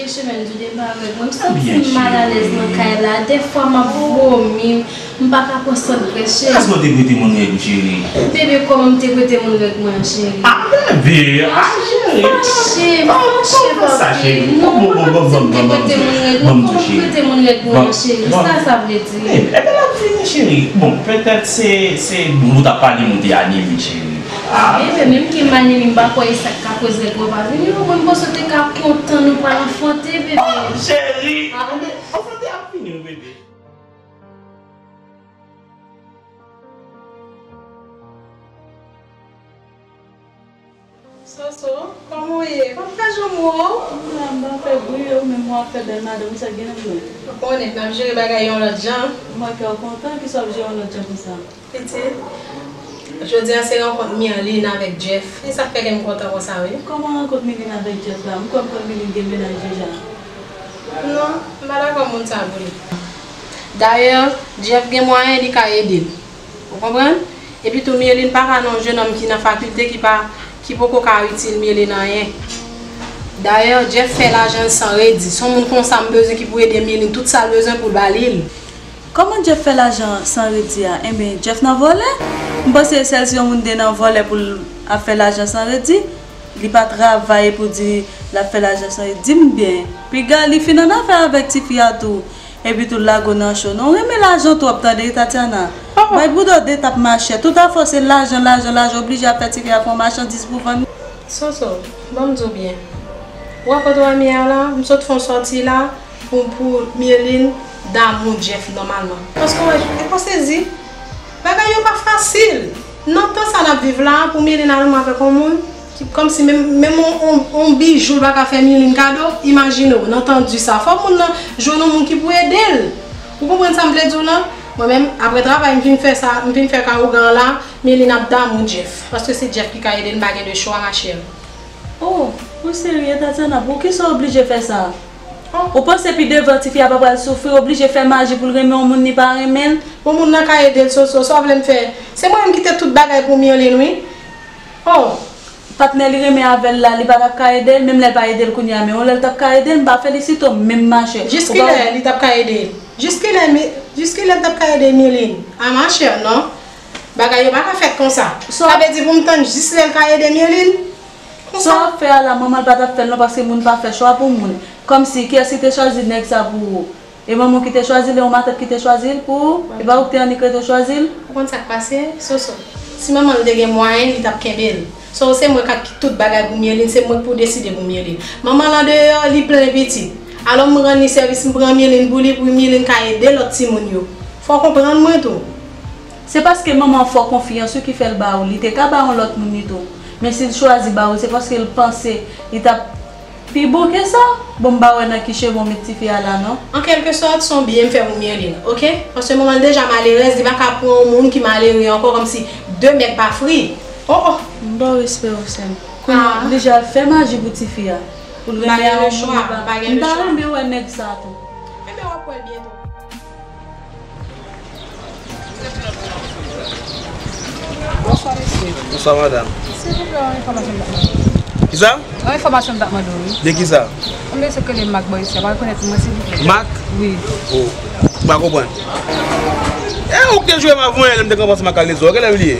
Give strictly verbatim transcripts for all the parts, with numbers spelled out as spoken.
Chemèl, di w depa avèk mwen. M santi m malalèz nan kay la. Dèfwa m ap vomi. M pa ka konsantre, cheri. Èske w te prete moun règ ou, cheri? Bebe, kòman m te prete moun règ mwen an, cheri? Ah, bebe, ah, cheri. Fache, m fache, papi. Non, m pa santi m te prete moun règ mwen. Kòman m prete moun règ mwen an, cheri? Sa sa vle di? Ebyen, l ap vini, cheri. Bon, petèt se, se ou t ap pale m ou te anemi, cheri. Ah, bebe, menm ke m anemi, m pa kwè e sa k ka koz règ mwen pa vini. Ou konn panse w te ka kontan, nou pral anfante, bebe. Oh, cheri! Ah, men anfante ap fini, wi, bebe. Soso, kòman w ye? Kòman w fè janm wè w? M la, m pa fè bri, ou menm w ap fè bèl madanm, sa k gen nan bri? Ou konnen, n ap jere bagay yon lòt jan. M wè kè w kontan, kisa w ap jere yon lòt jan konsa? Pitit, jodi a se rankont Mirline avèk Jeff. E sa k fè kè m kontan konsa, wi. Kòman rankont Mirline avèk Jeff la? M kwè m konn Mirline gen mennaj deja. Non, m pa dakò moun sa pou li. Dayè, Jeff gen mwayen, li ka ede l. Ou konprann? Epi tou, Mirline pa ka nan yon jennonm ki nan fakilte ki pa, ki poko ka itil Mirline anyen. Dayè, Jeff fè lajan l san redi. Se yon moun konsa m bezwen ki pou ede Mirline tout sa l bezwen pou l ba li l. Kòman Jeff fè lajan san redi a? Enben, Jeff nan vòlè? M panse sèl si yon moun te nan vòlè pou l ap fè lajan san redi. Li pa travay pou di l ap fè lajan san redi. Di m byen, piga li fin annafè avèk tifi a tou. Epi tou lage w nan cho. Non, w renmen lajan twòp, tande, Tatiana. Bay bouda w de tap machè. Tout afè w se lajan, lajan, lajan. Oblije ap fè tifi a fè yon machandiz pou vann. Soso, ban m di w byen. Ou wè kote w ap ye a la, m sot fè yon sòti la pou, pou Mirline damou Jeff nòmalman. Paske w wè, ou pa sezi. Bagay yo pa fasil. Nan tan sa n ap viv la, pou Mirline al renmen avèk yon moun, ki, kòmsi menm, menm yon, yon, yon bijou l pa ka fè Mirline kado, imajine w, nan tan di sa. Fò moun nan jwenn yon moun ki pou ede l. Ou konprann sa m vle di w lan? Mwen menm, apre travay, m fin fè sa, m fin fè ka ougan an la, Mirline ap damou Jeff. Paske se Jeff ki ka ede l, m pa gen de chwa, ma chère. Oh, ou serye, Tatiana, poukisa w oblije fè sa? Oh. Ou panse pi devan tifi a pa pral soufri, oblije fè maji pou l renmen yon moun li pa renmen l? Bon, moun nan ka ede l, Soso, sa w vle m fè? Se mwen menm ki te tout bagay pou Mirline, wi. Oh. Patnè li renmen avè l la, li pa t ap ka ede l, menm lè l pa ede l kounye a, men yon lè l t ap ka ede l, m pa felisite w menm, machè. Jiskilè li t ap ka ede l? Jiskilè, jiskilè l t ap ka ede Mirline? A, machè, non. Bagay yo pa ka fèt konsa. Sa vle di pou m tann jis lè l ka ede Mirline? Sa w ap fè a la, manman l pa t ap fè l non, paske moun pa fè chwa pou moun. Kòmsi, kiyès ki te chwazi nèg sa pou ou? E manman w ki te chwazi l, e yon matant ki te chwazi l pou ou? E pa ou ki te annik rete w chwazi l? Ou konn sa k pase, Soso? Si manman l te gen mwayen, li t ap kenbe l. So, se mwen k ap ki tout bagay pou Mirline, se mwen k pou deside pou Mirline. Manman l andeyò, li plen pitit. Alò, m rann li sèvis, m pran Mirline pou li, pou Mirline ka ede lòt timoun yo. Fò w konprann mwen tou. Se paske manman w fè w konfyans wi ki fè l ba ou. Li te ka ba yon lòt moun li tou. Men si l chwazi ba ou, se paske l panse li t ap pi bon ke sa. Bon, m pa wè nan ki chemen w met tifi a la, non. An kèlke sòt, se yon byen m fè pou Mirline, oke? Paske manman l deja malerèz, li pa ka pran yon moun ki malere ankò, kòmsi de mèg pa fri. Oh, oh! M ba w respè w, sè m. Kounye a, ah, oblije al fè maji pou tifi a. Pou l renmen yon moun li pa. M pa renmen wè nèg sa tou. Enben, w ap wè l byento. Bonswa, mesye. Bonswa, madanm. Silvouplè, yon enfòmasyon m t ap mande w. Kisa? Yon enfòmasyon m t ap mande w, wi. De kisa? Yon mesye k rele Mak bò isi a, pa rekonèt mwen, silvouplè. Mak? Wi. Oh, m pa konprann. E ou k te jwe m avan yè, lè m te kanpe ansanm ak Kalezo. Kilè li ye?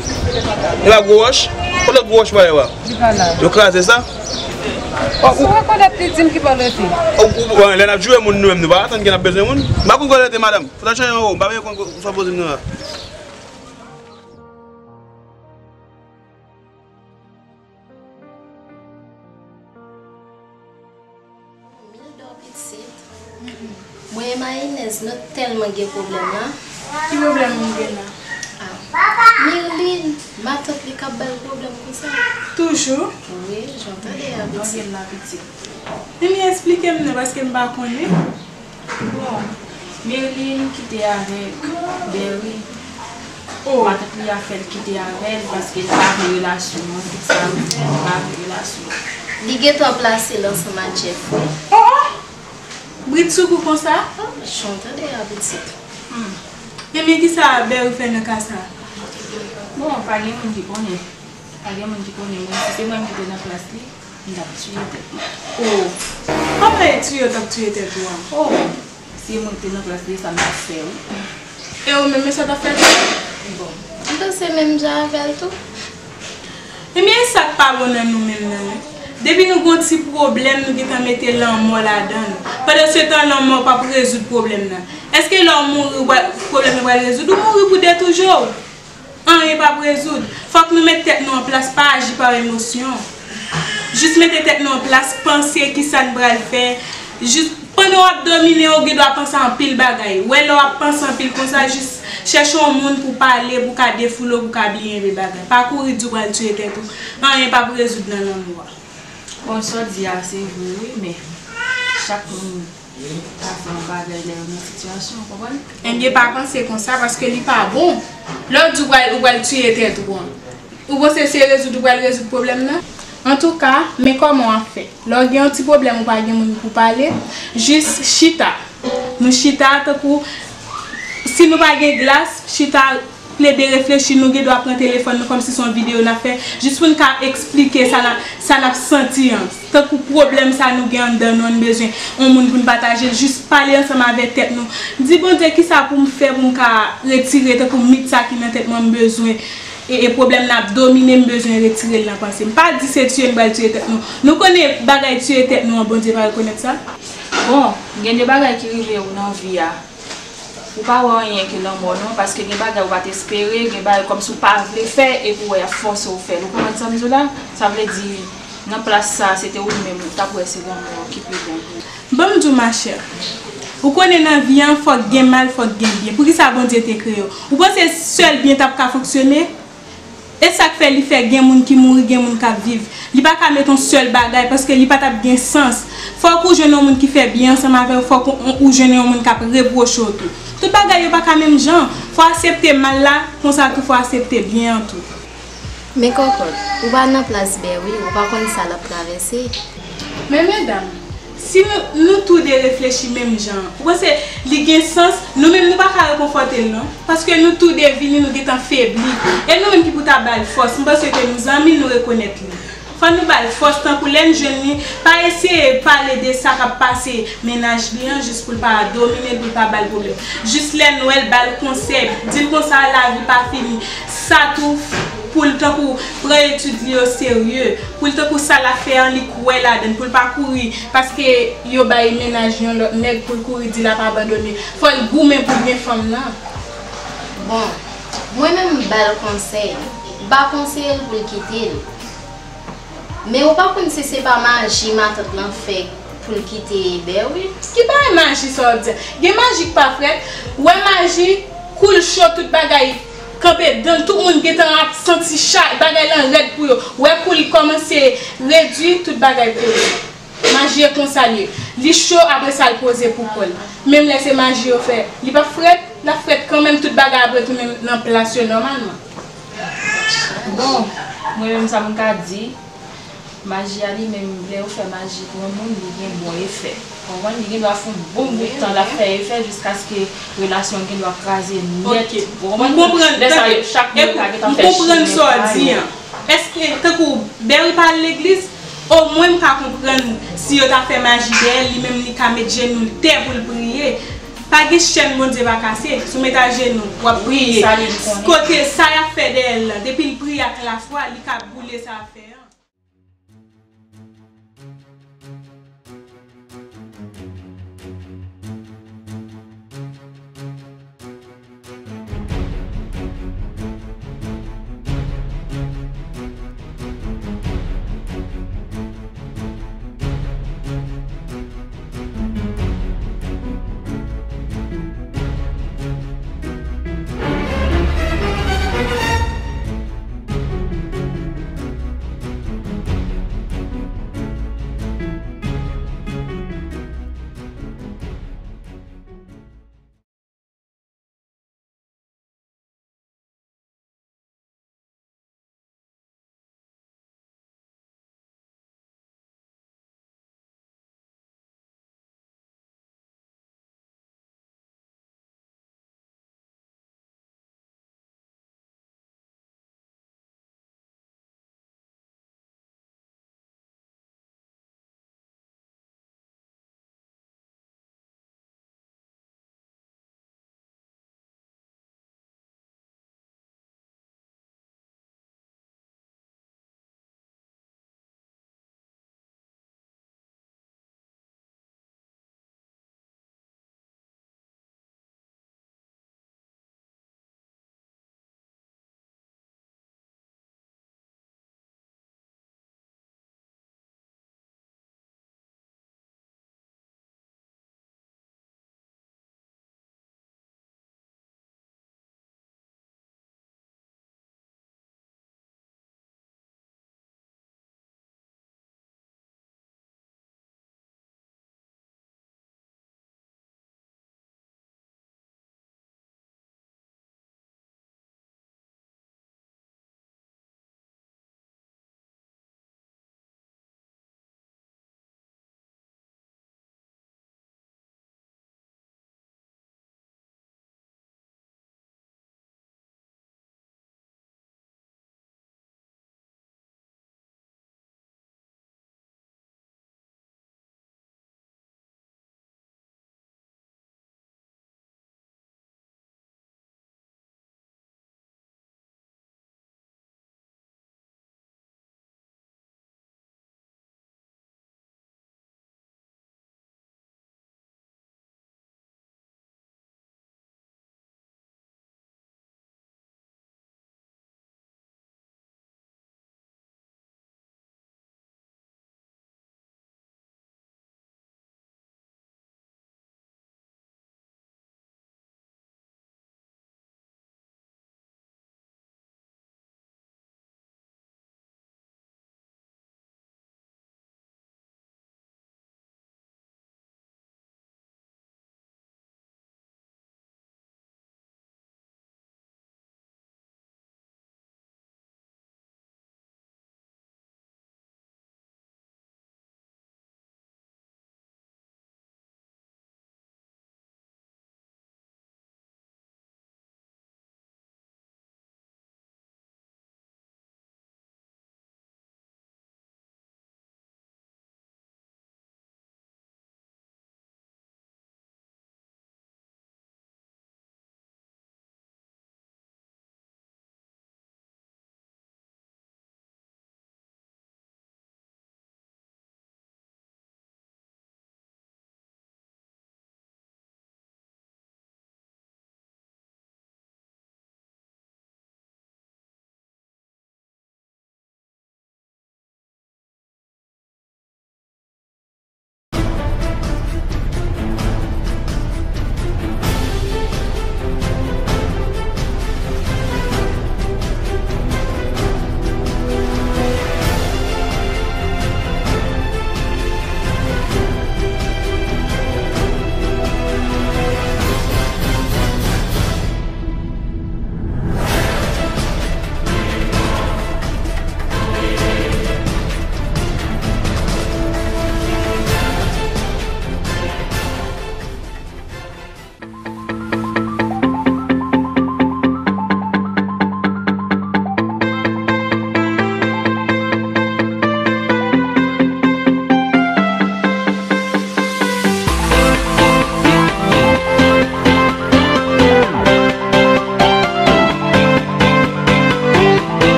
E pa gwo wòch? Kote gwo wòch pa ye wa? Li pa la. Yo kraze sa? Si w rekonèt li, di m ki bò l rete. Ou, ou, bon, lè n ap jwe moun nou menm, nou pa atann ke n ap bezwen moun. M pa konn kote l rete, madanm. Fò ta chanje yon, m pa bezwen konn sa w poze m nan la. Mil dò pitit. Mwen e Mayinèz, nou tèlman gen pwoblèm la. Ki pwoblèm nou gen la? Ah. Mirline, matant li k ap ba l pwoblèm konsa. Toujou? Wi, jan w tande a, pitit. Ebyen, eksplike m non, paske m pa konnen. Bon, Mirline kite avèk Berry. Oh. Matant li a fè l kite avè l paske l pa vle relasyon an, tout sa yo fè, l pa vle relasyon an. Li gentan plase l ansanm ak Jeff, wi. Oh, oh! Bridsoukou konsa? Oh, jan w tande a, pitit. Hmm. Ebyen, kisa Berry fè nan ka sa? Bon, pa gen moun ki konnen. Pa gen moun ki konnen, men si se mwen menm ki te nan plas li, M t ap tiye tèt mwen. Oh, kòman e tiye w t ap tiye tèt ou a? Oh, si mwen te nan plas li, sa m t ap fè, wi. E ou menm, e sa w t ap fè tou? Bon, m panse menm jan avè l tou. Ebyen, e sa k pa bon nan nou menm nan, wi. Depi nou gon ti pwoblèm, nou gentan mete lanmò ladan l. Pandansetan, lanmò p ap rezoud pwoblèm nan. Èske lè w mouri, w pral, pwoblèm nan pral rezoud? Ou mouri pou detouche w. Anyen p ap rezoud. Fòk nou met tèt nou an plas, pa aji pa emosyon. Jis mete tèt nou an plas, panse kisa n pral fè. Jis pandan w ap domine, ou gen dwa panse anpil bagay. Wè, lè w ap panse anpil konsa, jis chèche yon moun pou pale, pou ka defoule w, pou ka bliye enpe bagay. Pa kouri di w pral tiye tèt ou. Anyen p ap rezoud nan lanmò a. Bon, sa w di a, se vre, wi, men chak moun ka fè yon bagay lè yo nan sitiyasyon, w konprann? Ebyen, pa panse konsa, paske li pa bon. Lè w di w pral, ou pral tiye tèt ou an, ou panse se rezoud ou pral rezoud pwoblèm nan? Antouka, men kòman w ap fè. Lè w gen yon ti pwoblèm, ou pa gen moun pou pale, jis chita. Nou chita tankou, si nou pa gen glas, chita, plede reflechi, nou gen dwa pran telefòn nou kòmsi se yon videyo n ap fè, jis pou n ka eksplike sa n ap, sa n ap santi an. Tankou pwoblèm sa nou gen anndan nou an, n bezwen yon moun pou n pataje l, jis pale ansanm avèk tèt nou. Di Bondye, kisa pou m fè pou m ka retire tankou mit sa ki nan tèt mwen, m bezwen, e, e pwoblèm nan ap domine, m bezwen retire l nan panse m. Pa di se tiye n pral tiye tèt nou. Nou konnen bagay tiye tèt nou an, Bondye pa rekonèt sa? Bon, gen de bagay ki rive w nan vi a. Ou pa wè anyen ke lanmò non, paske gen bagay ou pa t espere, gen bagay kòmsi ou pa vle fè, epi w wè y ap fòse w fè l. Ou konprann sa m di w la? Sa vle di, nan plas sa, se te ou menm, ou t ap wè se lanmò ki pi bon pou ou. Ban m di w, machè, ou konnen nan vi an, fòk gen mal, fòk gen byen. Poukisa Bondye te kreye w? Ou panse sèl byen t ap ka fonksyone? E sa k fè li fè gen moun ki mouri, gen moun k ap viv. Li pa ka met yon sèl bagay, paske li pa t ap gen sans. Fòk ou jwenn yon moun ki fè byen ansanm avè w, fòk ou, ou jwenn yon moun k ap repwoche w tou. Tout bagay yo pa ka menm jan. Fò w aksepte mal la, konsa tou fò w aksepte byen an tou. Men kòkòt, ou pa nan plas Bè wi, ou pa konn sa l ap travèse. Men medam, si nou, nou tou de reflechi menm jan an, ou panse li gen sans? Nou menm nou pa ka rekonfòte l non. Paske nou tou de vini, nou gentan febli. E nou menm ki pou ta ba l fòs, m panse ke nou zanmi l, nou rekonèt li. Fò nou ba l fòs, tankou lè n jwenn li, pa eseye pale de sa k ap pase mennaj li an, jis pou l pa domine l, pou l pa ba l pwoblèm. Jis lè n wè l, ba l konsèy, di l konsa lavi pa fini. Sa tou, pou l tankou pran etid li o serye, pou l tankou sa l ap fè an, li kwè ladan l, pou l pa kouri, paske yo bay mennaj yon lòt nèg, pou l kouri di l ap abandone. Fò l goumen pou byen fanm nan. Bon, mwen menm m ba l konsèy, m pa konseye l pou l kite l. Men ou pa konn si se pa maji matant lan fè pou l kite Bè wi. Ki bagay maji sa w ap di a? Gen maji k pa frèt? Wè maji, kou l cho, tout bagay kanpe dan l, tout moun gentan ap santi chay, bagay lan rèd pou yo. Wè kou l kòmanse redui, tout bagay poze. Maji e konsa l ye. Li cho, apre sa l poze pou kò l. Menm lè se maji yo fè, li p ap frèt, l ap frèt kanmenm, tout bagay ap retounen nan plas yo nòmalman. Bon, mwen menm sa m ka di, maji a li menm, lè yo fè maji pou yon moun, li gen bon efè. Ou konprann? Li gen dwa fè yon bon bout tan l ap fè efè jiskaske relasyon an gen dwa kraze nèt. Ou konprann? Lè sa yo, chak moun ka gentan fè chimen pa yo. Èske, tankou Bè wi pa al legliz, omwen m ka konprann si yo ta fè maji dèyè l, li menm li ka met jenou l tè pou l priye. Pa gen chèn Bondye pa kase, si w met ajenou, w ap priye. Kote sa y ap fè dèyè l lan, depi l priye ak lafwa, li ka boule sa y ap fè an.